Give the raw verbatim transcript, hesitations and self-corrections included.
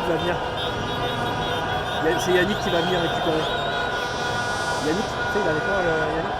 Qui va venir. Yann-, c'est Yannick qui va venir récupérer. Yannick, tu sais, il a l'épaule, euh, Yannick.